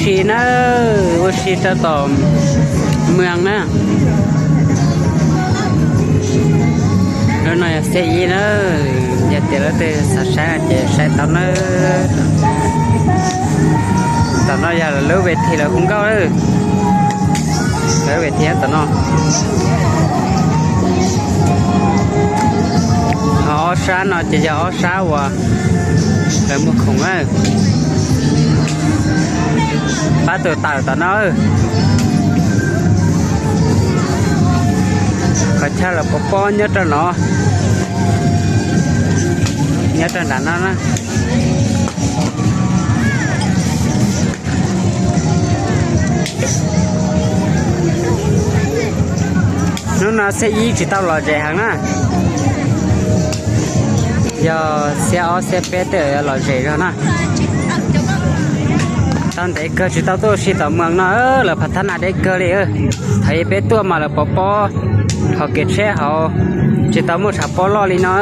si na, ua si rau tom moos na. Lub no yog xiab ib na, yog tias leej twg xav saib no ces saib tau na. Tom no yog lub ve thi lawv hu nkauj na, lawv ve thi tom no. Ho ob sab no ces yog ob sab uas lawv muag khoom na. Pab tus tawm tom no. Qhov chaw lawv pov pob nyob rau no, nyob rau nram no na. Hnub no xiab ib tsis tau lom zem heev na, yog xiab ob xiab peb tej lom zem zog na. Tau ntev kawg tsis tau tuaj ua si tom moos no, lawv phav thab nas deb kawg li. Thaum ub peb tuaj mas lawv pov pob hauv kev tsheb hauv, tsis tau muaj tshav pob loj li no.